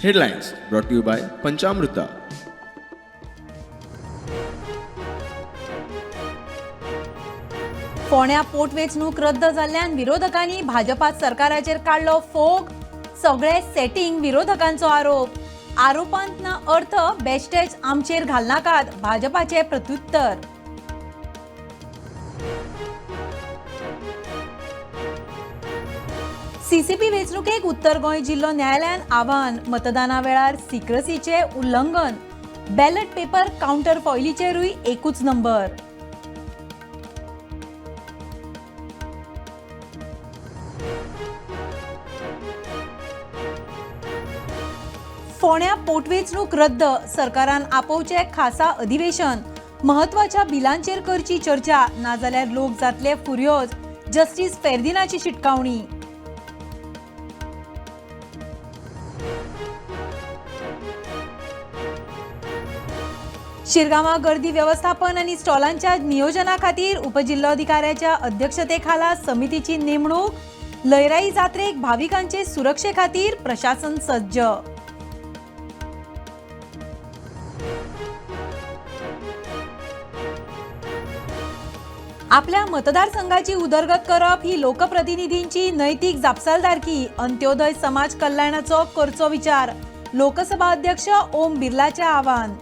Headlines brought you by Panchamruta. फोंड्या पोटवेंचणूक रद्द जाल्ल्यान विरोधकांनी भाजपा सरकाराचेर काडलो फोग. सगळे सेटींग विरोधकांचो आरोप. आरोपांत ना अर्थ, बेश्टेच आमचेर घालनाकात, भाजपाचे प्रत्युत्तर. सीसीपी वेंचणुकेक उत्तर गोंय जिल्लो न्यायालयान आव्हान. मतदाना वेळार सिक्रसीचे उल्लंघन. बॅलट पेपर कावंटर फॉयलीचेरूय एकूच नंबर. फोंड्या पोटवेंचणूक रद्द, सरकारान आपोवचें खासा अधिवेशन. म्हत्वाच्या बिलांचेर करची चर्चा, नाजाल्यार लोक जातले फुर्योज, जस्टीस फेर्दिनाची शिटकावणी. शिरगांवां गर्दी वेवस्थापन आनी स्टॉलांच्या नियोजना खातीर उपजिल्लोधिकाऱ्याच्या अध्यक्षतेखाला समितीची नेमणूक. लयराई जात्रेक भाविकांचे सुरक्षे खातीर प्रशासन सज्ज. आपल्या मतदारसंघाची उदरगत करप ही लोकप्रतिनिधींची नैतीक जापसालदारकी. अंत्योदय समाज कल्याणाचो करचो विचार, लोकसभा अध्यक्ष ओम बिर्लाचें आवाहन.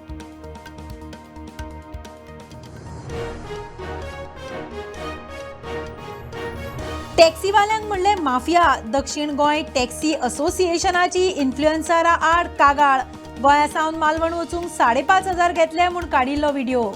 टॅक्सीवाल्यांक म्हणले माफिया. दक्षिण गोंय टॅक्सी असोसिएशनाची इन्फ्लुएन्सरा आड कागाळ. गोंया सावन मालवण वचूंक 5,500 घेतले म्हूण काडिल्लो व्हिडिओ.